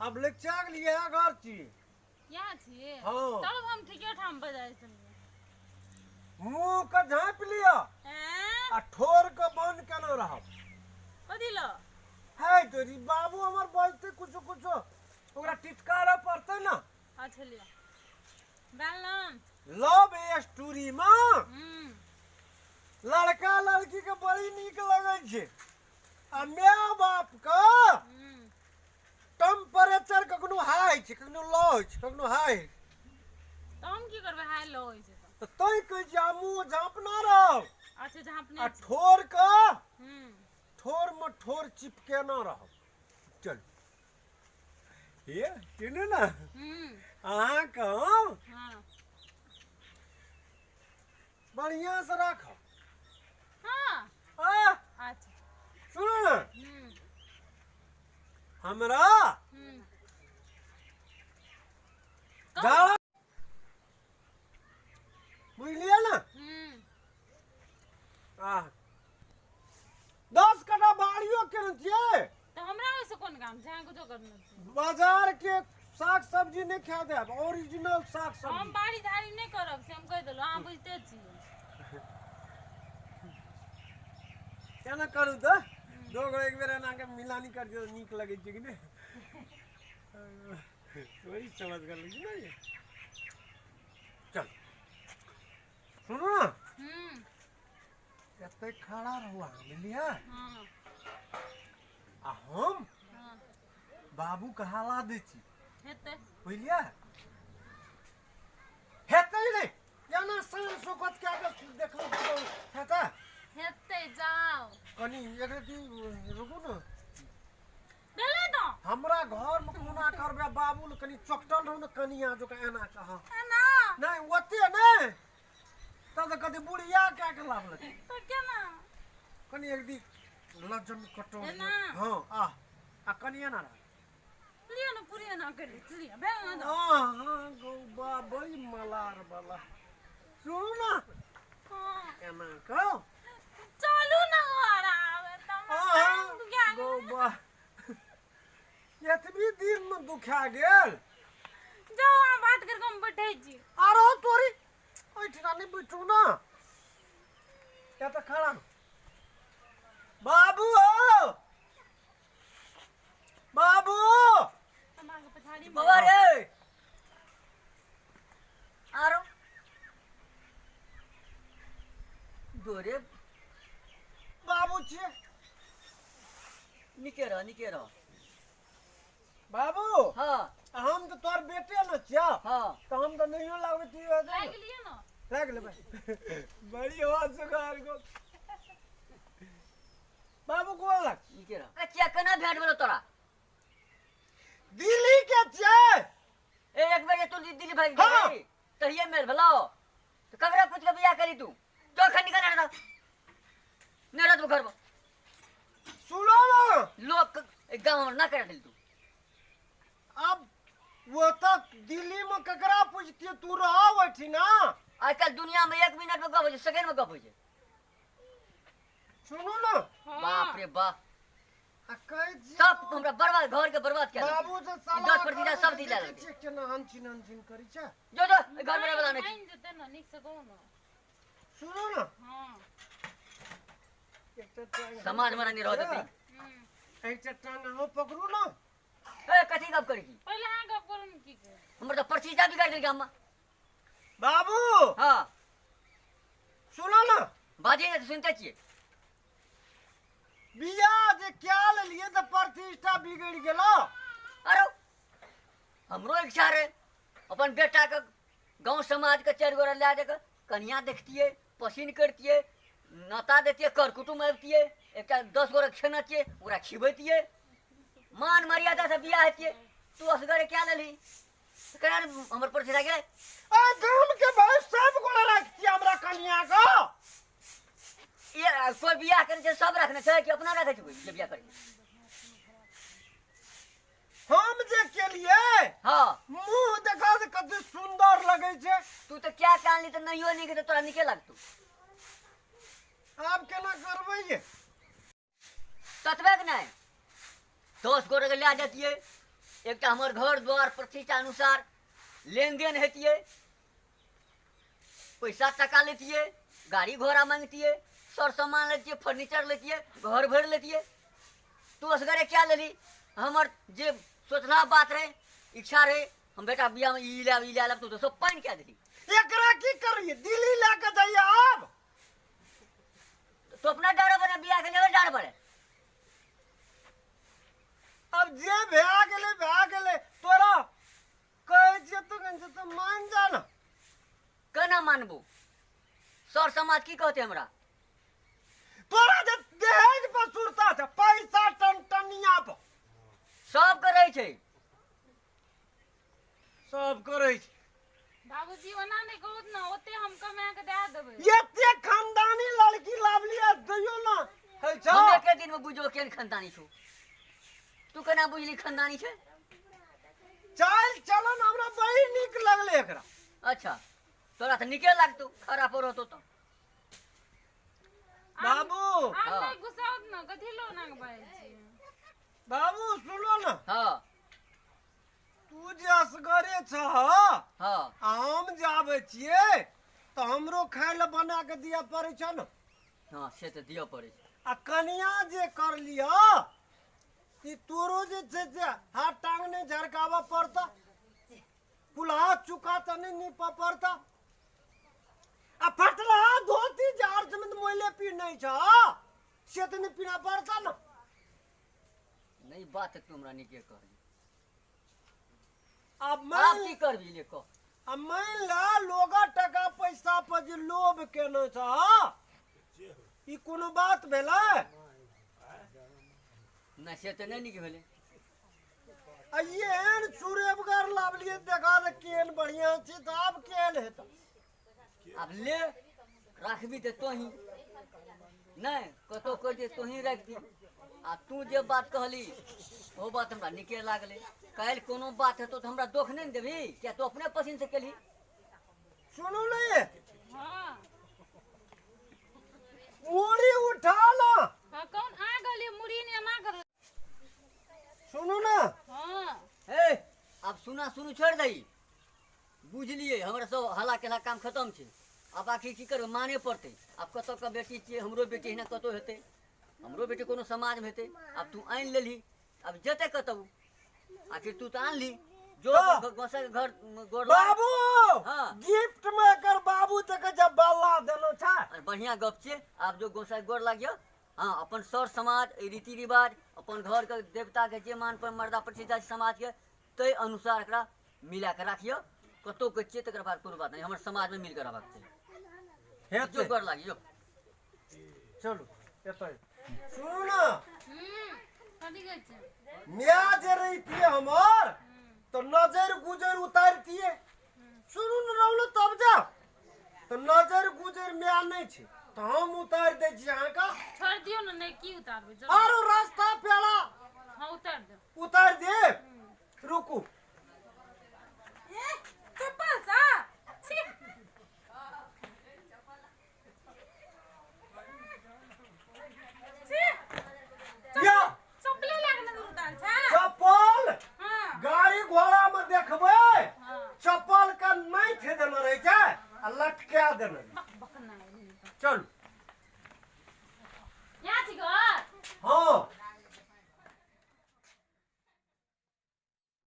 आब लगिचा गेलियै इएह घर छी। यहाँ छियै? हाँ। तब हम ठीके ठाम बजाय छलियै। मुँह के झाँपि लिअ। ऐं? आ ठोर के बंद केना रहब। कथी लऽ? है तोरी बाबू हमर बजतै कुछो कुछो, ओकरा टिटकारऽ पड़तै ने। अच्छा लिअ। भेल ने? लव स्टोरी में हम्म। लड़का लड़की के बड़ी नीक लगै छै आ my बाप के टेम्परेचर कखनो हाई छै, कखनो लो होइ छै, कखनो हाई। तऽ हम की करबै हाई लो होइ छै तऽ? तऽ तैं कहै छी आ मुँह झाँपना रहब। अच्छा, झाँपने आ छी। ठोर के हम्म। ठोर में ठोर चिपकेना रहब। चलू ये सुनू ने। हम्म। अहाँके हम हाँ। बढ़िआँ से राखब। हाँ। आ अच्छा। सुनू ने। हम्म। हमरा हम्म। झाड़ा बुझलियै ने? हम्म। आ 10 कट्ठा बाड़ियो केने छियै। तऽ हमरा ओहिसँ कोन काम छै? अहाँ कुछो करने छी। बाजार के साग सब्जी नहि खा देब, ओरिजिनल साग हम सब्जी। बाड़ी झाड़ी नहि करब से हम कहि देलहुँ, अहाँ बुझिते छियै। केना करू तऽ दो गो एक बेर एना के मिलानी कर दियौ, नीक लगै छै कि नहि? वही समझ कर लीजिए ना ये। चल सुनू ना। हम्म। एते खड़ा रहू अहाँ, बुझलियै? हाँ। आ हम हाँ। बाबू के हाला दै छी। हेतै। बुझलियै? हेतै नहि, केना शान शौकत कए कऽ देखलहुँ तऽ हेतै? हेतै, जाउ। कनि एक रति रुकू ने। भेलै तऽ। हमरा घर में कोना करबै बाबू ने, कनि चोकटल रहू ने कनिया जोका, एना कऽ। हाँ। एना? नहि, ओते नहि, तब तऽ कथी बुढ़िया कए कऽ लाबलक। तऽ केना? कनि एक दी लज्जन कटो। एना? हाँ, आ आ कनि एना रह। लिअ ने, पूरी एना करि लिअ, भेल ने तऽ? हाँ हाँ गौ बा, बड़ी मलार वाला। सुनू ने। हाँ। एना कहो। चलू ने घर, आब तऽ हाँ। दुखा गौ बा, एतबी दिन में दुखा गेल। जाउ अहाँ, बात करिके हम बैठै छी। आरो तोरी, एहिठिना नहि बैठू ने, एतऽ खड़ा रहू। बाबू हो, बाबू। हम अहाँके पछाड़ी मे। बौआ रे, आरो दोरे। बाबू छियै। निके रह, निके रह। बाबू। हाँ। हम तऽ तोहर बेटे ने छियौ। हाँ। तऽ हम तऽ नहियो लागबै तैयो हेतै ने। लागि लिअ ने। लागि लेबै। बड़ी आवाज सुखार गो बाबू, गोर लाग। निके रह। ए, चिया केना भेट भेलो तोरा? दिल्ली के छियै। ए, एक बेर जे तू दिल्ली भागि हाँ। गेली तहिये मेल भेलो, तऽ ककरा पूछ के बियाह करी तू? जो खन निकल रह, नहि रहत घर में। सुनो ना। लोक गाँव में ना कर दिल तू। अब वो तक दिल्ली में ककरा पूछतियै? तू रह ओहिठिना। आजकल दुनिया में एक मिनट में गप होइ छै, सेकंड में गप होइ छै। सुनू ना। हाँ। बाप रे बाप। आ कहै छियै सब हमरा बर्बाद, घर के बर्बाद कए देलकै। बाबू से सलाह 10% सब करबै, दिला देखै देलकै। छियै केना हनछिन हनछिन करै छै। जो जो, एहि घर में रहै बला नहि छी। मानि जेतै ने, नीक से कहू ने। सुनू ने। हाँ। एकटा टांग समाज में नहि रह देतै। हम्म। एकटा टांग अहाँ पकड़ू ने। ए, कथी गप करै छी? पहिले अहाँ गप करू ने, की कहै। हमर तऽ प्रतिष्ठा बिगाड़ि देलकै अम्मा। बाबू। हाँ। सुनो ने। बाजै ने तऽ सुनिते छियै। बियाह जे क्या लेलियै तऽ प्रतिष्ठा बिगड़ि गेलो। अरे, हमरो इच्छा रहे अपन बेटाके गाँव समाजके चारि गोरा लए जाके कनिया देखतियै, पसिन करतियै, नाता देतियै, कर कुटुम्ब अबितियै, एकटा 10 गोरा खेनतियै, ओकरा खिबैतियै, मान मर्यादा से बियाह हेतियै। तू असगरे क्या लेलही? केना ने हमर प्रतिष्ठा गेलै। आ गाम के भाई सब गोरा राखतियै हमरा कनिया के। ये कोई बियाह करै छै सब रखने छै कि अपना रखै छै कोई जे बियाह करै छै? हम जे केलियै हाँ। मुंह देखा तऽ कते सुंदर लगै छै। तू तऽ क्या कानली तऽ नहियो नीक तऽ तोरा नीके लगतौ। आब केना करबै ये? ततबे के नहि, 10 गोटे के लए जतियै, एकटा हमर घर द्वार प्रतिष्ठा अनुसार लेनदेन हेतियै, पैसा टका लेतियै, गाड़ी घोड़ा मांगतियै, सर सामान लेतियै, फर्नीचर लेतियै, घर भरि लेतियै। तू असगरे क्या लेली? हमर जे सोचला बात रहे, इच्छा रहे, हम बेटा बियाह में ई लाब ई लाब, तू तो सब पानि क्या देली। एकरा की करिए? दिल्ली लए के जाइए आब। तो अपना डर बने बियाह के लिए डर बने। अब जे भए गेलै भए गेलै, तोरा कहै छियै तो कहै छै तऽ मान जा ने। केना मानबू? सर समाज की कहते हमरा? तोरा जे दहेज पर सुरता छै, पैसा टनटनिया पर सब करै छै। सब करै छै। बाबूजी ओना नहि कहू ने, ओते हम कमा के दए देबै। एते खानदानी लड़की लाबलियै, दैयो ना है छौ। हम एके दिन में बुझो केहन खानदानी छौ। तू केना बुझली खानदानी छै? चाल चलन हमरा बड़ी नीक लगलै एकरा। अच्छा, तोरा तऽ नीके लागतौ, खराब रहतौ तऽ। बाबू आब हाँ। नहि गुस्साउत ने, कथी लो ओना के बाजै छियै? बाबू सुनो ना। हाँ। तू जे असगरे छह हाँ आ हम जे आबै छियै तऽ हमरो खाय लए बना कऽ दिअ पड़ै छै ने। हाँ, से तऽ दिअ पड़ै छै। आ कनिया जे कर लिअ ई तोरो जे छै से हाथ टांग नहि झरकाबऽ पड़तऽ, कुल्हा चुका तऽ नहि नीपऽ पड़तऽ, आ फटलहा धोती जे अर्थ में मोले पीनै छ से तऽ नहि पीना पड़तऽ ने। नहीं, बात तू हमरा नीके कहली। आब आब मान की करबी ले कह। आ मान ला लोग टका पैसा पर जे लोभ केने छ, ई कोनो बात भेलै? नहि, से तऽ नहि नीक भेलै। आ एहन सुरेबगर लाबलियै, देखा तऽ केहन बढ़िआँ छै, तऽ आब केहन हेतै? आब ले राखबी तऽ तोही नहि कतहु कहै छै, तोही राखि। आ तू जे बात कहली ओ बात हमरा नीके लागलै। काल्हि कोनो बात हेतौ तऽ हमरा दोख नहि ने देबही, किया तू अपने पसिन से केलही। सुनू ने। हाँ। मुड़ी उठा ला। हाँ, कौन आ गेलियै मुड़ी ने एना कर। सुनू ने। हाँ। हे, आब सुना सुनू छोड़ि दही। बुझलियै, हमरा सब हला केला काम खतम छै। आब आखिर की करबै, माने पड़तै। आब कतऽ के बेटी छियै, हमरो बेटी एहिना कतहु हेतै, हमरो बेटी कोनो समाजमे हेतै। आब तू आनि लेलही, आब जेतै कतहु? आखिर तू तऽ आनली जो हाँ। गोसाई के घर गोर लाग। बाबू। हाँ। गिफ्ट में एकर बाबू तक जब बाला देलो छै। अरे बढ़िया गप छै। आब जो गोसाई गोर लागियो। हाँ, अपन सर समाज रीति रिवाज अपन घर के देवता के जे मान पर मर्दा प्रतिष्ठा छै समाज के, ताहि अनुसार एकरा मिला के राखियो। कतहु के छियै तकर बाद कोनो बात नहि, हमर समाज में मिल के रहबाक चाही। हेतै। जो गोर लागियो। चलू एतै सुनू ना। कथी कहै छै? माय जे रहितियै हमर तऽ नजर गुजर उतारतियै। सुनू ने, रहू तब जा तऽ नजर गुजर माय नहि छै तऽ हम उतारि दै छी अहाँके। छोड़ि दियौ ने। नहि, की उतारबै? चलू। आरो रास्ता पेड़ा। हाँ, उतारि देब। उतारि देब, रुकू। ए, चप्पल सा छी। छी। या चप्पले लागने उतार छै। चप्पल। हाँ। गाड़ी घोड़ा में देखबै हाँ। चप्पल के नहि थे देने रहै छै आ लटका देने रहै। बक बकना। चलू।